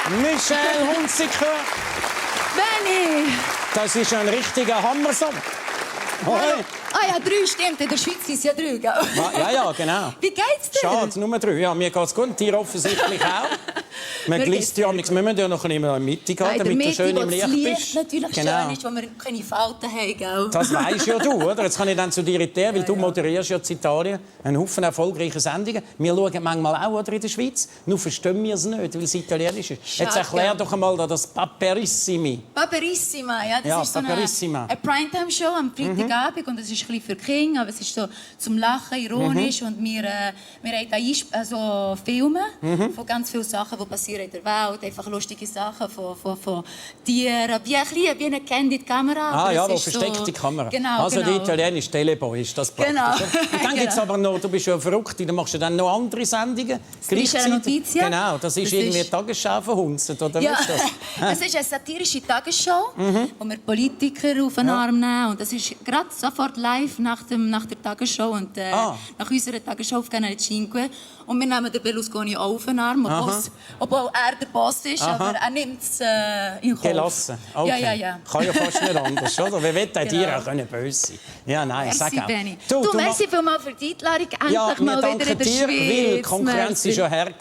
Michelle Hunziker. Benni! Das ist ein richtiger Hammersong. Ah ja, 3 stimmt. In der Schweiz sind es ja 3, gell? Ja, genau. Wie geht's dir? Schade, nur 3. Ja, mir geht's gut. Dir offensichtlich auch. Man glisst ja nichts. Wir müssen ja noch ein bisschen in der Mitte gehen, damit du schön im Licht bist. Natürlich genau. schön ist, wo wir keine Falten haben, gell? Das weisst ja du, oder? Jetzt kann ich dann zu dir in weil du moderierst ja in Italien einen Haufen erfolgreiche Sendungen. Wir schauen manchmal auch oder, in der Schweiz. Nur verstehen wir es nicht, weil es italienisch ist. Jetzt erklär doch einmal das Paperissimi. Paperissima, ja. Das ist so eine Primetime-Show am Freitagabend. Und es ist ein bisschen für Kinder, aber es ist so zum Lachen, ironisch. Und wir haben da Filme von ganz vielen Sachen, die passieren in der Welt. Einfach lustige Sachen von Tieren. Wie eine candid Kamera. Ah ja, wo versteckte Kamera. Genau, also genau. die italienische Teleboy ist das praktisch. Genau. Und dann gibt's aber noch, du bist ja verrückt, dann machst du dann noch andere Sendungen. Striscia Notizia. Genau, das ist irgendwie eine Tagesschau verhunzt, oder ja. was ist das? Es ist eine satirische Tagesschau, wo wir Politiker auf den Arm nehmen. Und das ist gerade sofort live nach der Tagesschau und nach unserer Tagesschau auf Canale 5. Und wir nehmen den Berlusconi auch auf den Arm, obwohl er der Boss ist, aber er nimmt es in Kauf. Gelassen. Okay. Ja. Kann ja fast nicht anders, oder? Wer will denn dir auch böse sein? Ja, nein, Merci, sag auch. Benni. Du merci vielmals für die Einladung. Endlich mal wieder in der dir, Schweiz. Weil die Konkurrenz war ja her.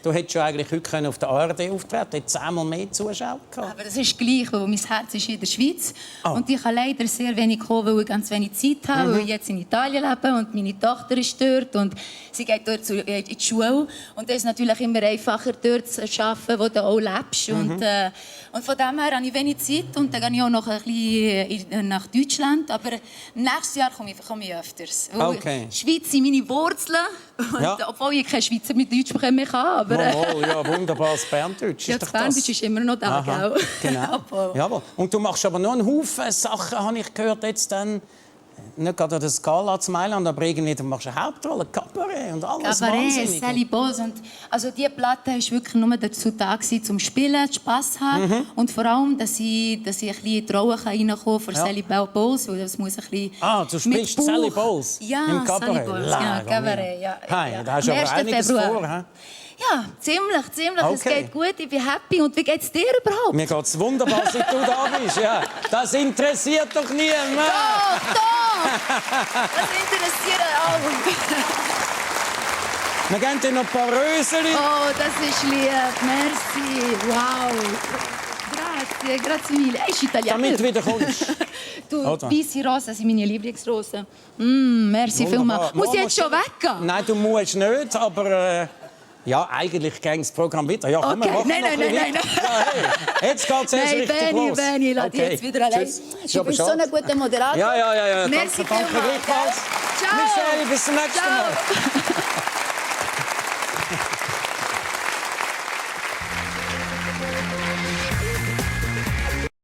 Du hättest ja eigentlich heute auf der ARD auftreten, du hättest 10-mal mehr Zuschauer gehabt. Aber das ist gleich, weil mein Herz ist in der Schweiz. Und ich kann leider sehr wenig kommen, weil ich ganz wenig Zeit habe, weil ich jetzt in Italien lebe und meine Tochter ist dort und sie geht dort in die Schule. Und es ist natürlich immer einfacher, dort zu arbeiten, wo du auch lebst. Und von dem her habe ich wenig Zeit und dann gehe ich auch noch ein bisschen nach Deutschland. Aber nächstes Jahr komme ich öfters. Okay. Die Schweiz sind meine Wurzeln. Und, obwohl ich kein Schweizer mit Deutsch bekommen kann. Aber, ja, wunderbares Berndeutsch. Ja, das Berndeutsch ist immer noch da, gell? Genau. Jawohl. Und du machst aber noch einen Haufen Sachen, habe ich gehört, jetzt dann. Nicht gerade an der Skala zu Mailand, aber irgendwie du machst eine Hauptrolle, Cabaret und alles wahnsinnig. Sally Bowles. Und also diese Platte war wirklich nur dazu da, zum Spielen, Spass zu haben. Und vor allem, dass ich ein bisschen in die Rolle reinkommen für Sally Bowles, weil das muss ein bisschen du spielst Sally Bowles im Cabaret? Sally Bowles, genau, Cabaret, ja. Hey, da hast du aber einiges vor, he? Ja, ziemlich. Okay. Es geht gut, ich bin happy. Und wie geht es dir überhaupt? Mir geht es wunderbar, seit du da bist. Ja. Das interessiert doch niemand. Doch! Das interessiert auch. Wir geben dir noch ein paar Röseli. Oh, das ist lieb. Merci. Wow. Grazie mille. Ist Italiener. Damit du wieder kommst. Du, weisse Rosen sind meine Lieblingsrosen. Merci vielmals. Muss ich jetzt schon weggehen? Nein, du musst nicht, aber... ja, eigentlich ging das Programm weiter. Ja, komm, okay. wir machen Nein. Ja, hey. Jetzt geht es erst richtig los. Benni, lass dich jetzt wieder allein. Du bist so ein guter Moderator. Ja. Merci danke gleichfalls. Ciao. Michelle, bis zum nächsten Mal.